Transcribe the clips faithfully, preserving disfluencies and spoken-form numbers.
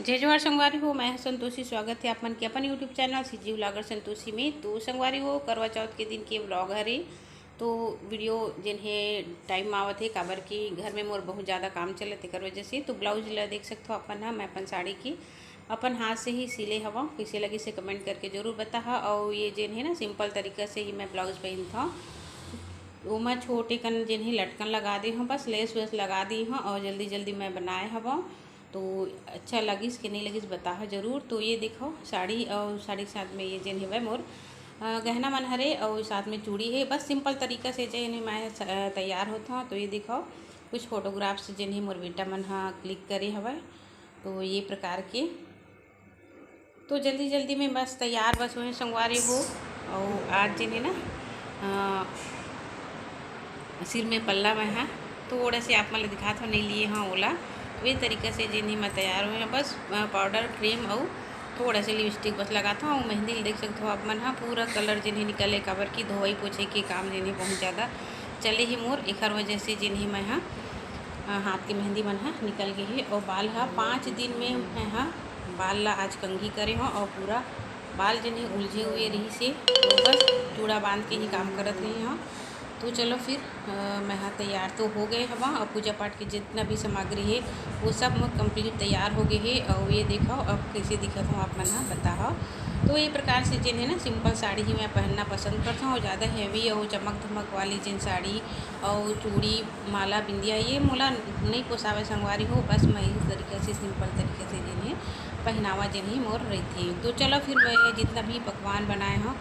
जय जोहार संगवारी हो, मैं हूं संतोषी। स्वागत है आप मन के अपन YouTube channel CG vlogger Santoshi में। तो संगवारी हो, करवा चौथ के दिन के व्लॉग हरे, तो वीडियो जेन हे टाइम में आवत हे, काबर कि घर में मोर बहुत ज़्यादा काम चलत हे, तेकर वजह से। तो ब्लाउज ला देख सकथो अपन ह, मैं अपन साड़ी की अपन हाथ से ही सिले हवं। कइसे लगिस हे कमेंट करके जरूर बताहा। अउ ये जेन हे ना, सिंपल तरीका से ही मैं ब्लाउज पहनथव। ओमा छोटे कन जेन हे लटकन लगा दे हव, बस लेस वेस लगा दे हव अउ जल्दी जल्दी मैं बनाए हवं। तो अच्छा लगिस कि नहीं लगिस बताहा जरूर। तो ये देखो साड़ी अउ साड़ी के साथ में ये जेन हेवय मोर अ, गहना मन हरे अउ साथ में चूड़ी हे। बस सिंपल तरीका से जेन हे मैं स-, अ, तैयार होत हव। तो ये देखो कुछ फोटोग्राफ्स जेन हे मोर बेटा मन ह क्लिक करे हवय। तो ये प्रकार के तो जल्दी जल्दी में बस तैयार बस होए संगवारी हो। अउ आज जेन हे ना अ, सिर में पल्ला मैं हा थोड़ा से आप मन ल दिखात हो नहीं लिए हाँ ओला। तो ये तरीका से जेन हे मैं तैयार होए बस अ, पाउडर क्रीम अउ थोड़ा से लिपस्टिक बस लगात हूँ। अउ मेहंदी ल देख सकत हो आप मन हा पूरा कलर जेन हे निकले, काबर की धोई पोछे के काम जेन हे बहुत ज़्यादा चले ही मोर, एखर वजह से जेन हे मैं हा अ, हाथ के मेहंदी मन ह निकल गे हे। अउ बाल ह पाँच दिन में मैं ह बाल ला आज कंघी करे हव अउ पूरा बाल जेन हे उलझे हुए रहिस हे, तो बस चूड़ा बांध के ही काम करत रही हव। तो चलो फिर अ, मैं ह तैयार तो हो गए हवा अउ पूजा पाठ के जितना भी सामग्री हे वो सब मोर कंप्लीट तैयार हो गए हे। अउ ये देखो अब कैसे दिखत हूँ आप मन ह बताओ। तो ये प्रकार से जेन हे ना सिंपल साड़ी ही मैं पहनना पसंद करता हूँ, ज़्यादा हैवी अउ चमक धमक वाली जेन साड़ी अउ चूड़ी माला बिंदिया ये मोला नइ पोसावे संगवारी हो, बस मैं इस तरीका से सिंपल तरीके से जेन हे पहनावा जेन हे मोर रहिथे। तो चलो फिर मैं जितना भी पकवान बनाए हव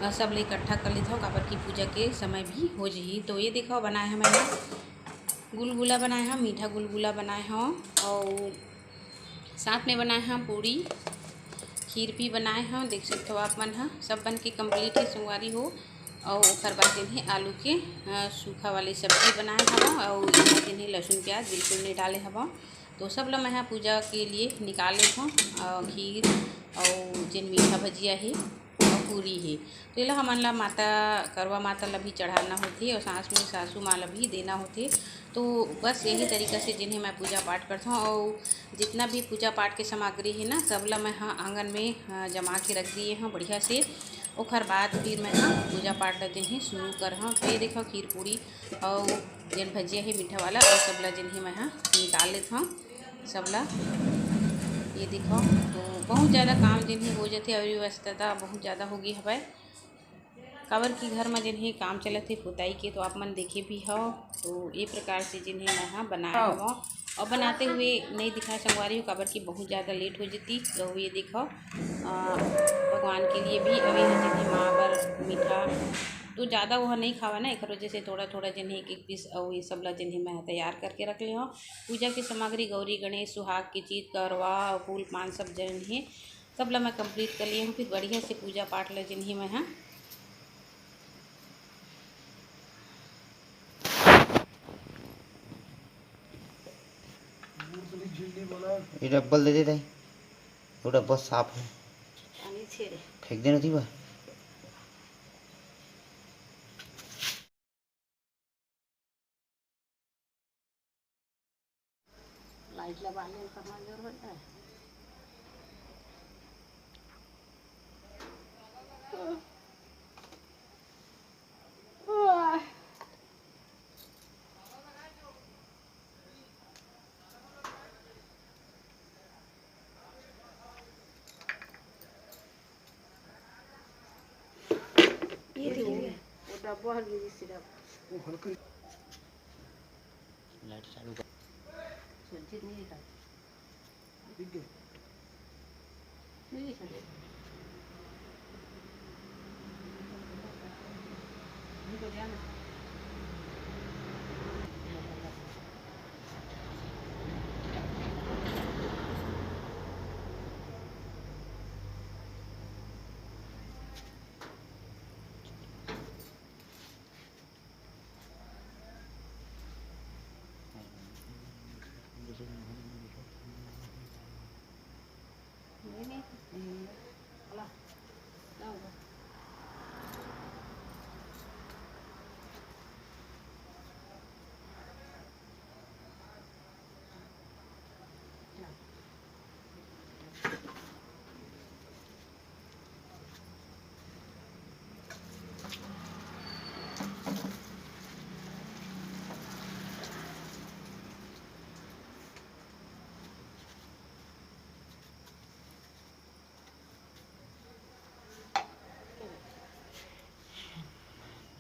अ, सब ले इकट्ठा कर लेथव, काबर की पूजा के समय भी हो जही। तो ये देखो बनाए हव मैं गुलगुला बनाए हव, मीठा गुलगुला बनाए हव अउ साथ में बनाए हव पूड़ी, खीर भी बनाए हव। देख सकत हो आप मन ह सब बन के कंप्लीट हे संगवारी हो। अउ ओकर बाद जेन हे आलू के अ, सूखा वाली सब्जी बनाए हव अउ यहाँ जेन हे लहसुन प्याज बिल्कुल नहीं डाले हव। तो सब ला मैं ह पूजा के लिए निकाल लेथव। अ, खीर अउ जेन मीठा भजिया हे अउ पूरी हे। तो एला हमन ला माता, करवा माता ला भी चढ़ाना होथे अउ सास में सासू माँ ला भी देना होथे। तो बस यही तरीका से जेन हे मैं पूजा पाठ करथव अउ जितना भी पूजा पाठ के सामग्री हे ना, सब ला मैं ह आंगन में अ, जमा के रख दिए हव बढ़िया से। ओखर बाद फिर मैं ह पूजा पाठ ला जेन हे शुरू करहव। तो ये देखो खीर पूड़ी अउ जेन भजिया हे मीठा वाला अउ सब ला जेन हे मैं ह निकाल लेथव सब ला। ये देखो तो बहुत ज़्यादा काम जेन हे हो जाथे अउ व्यस्तता बहुत ज़्यादा हो गई हवय। काबर कि घर म जेन हे काम चलत हे पुताई के, तो आप मन देखे भी हव। तो ये प्रकार से जेन हे मैं ह बनाए हवं अउ बनाते हुए नइ दिखाए संगवारी हो, काबर कि बहुत ज़्यादा लेट हो जतिस। तो ये देखो अ, भगवान के लिए भी अउ ये जेन हे माँ बर मीठा तो ज़्यादा वो नइ खावा ना, एकर वजह से थोड़ा थोड़ा जेन हे एक एक पीस अउ ये सब ला जेन हे मैं ह तैयार करके रख ले हव। पूजा के सामग्री गौरी गणेश सुहाग के चीज करवा अउ फूल पान सब जेन हे सब ला मैं कंप्लीट कर लिए हूँ। फिर बढ़िया से पूजा पाठ ला जेन हे मैं ह ये डब्बल दे दे दाई, वो डब्बा साफ है, पानी छेड़े। फेंक देना थी बा। लाइट लगा ले, कहाँ जरूरत है? ये देखिए। वो डब्बा हर गिरी सिरप। वो हल्का लाइट चालू कर। सुरजीत नहीं दिखा। ठीक है। नहीं दिखा। इनको ध्यान रखो।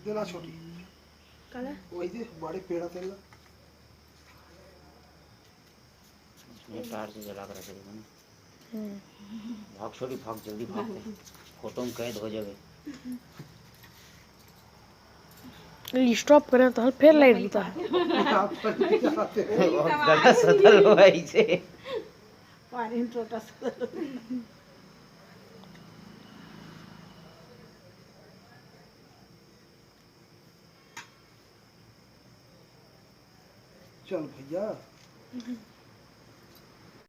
दे ना छोटी। काला? वही दे, बड़े पेड़ा तेल ला। ये टार्च जला के रखे थे ना। हम्म। भाग छोटी, भाग, जल्दी भाग। फोटो में कैद हो जावे। स्टॉप करें तो फिर लाइट बुता। गला सदल हुआ इसे। पानी में टोटा सदल। चल भैया।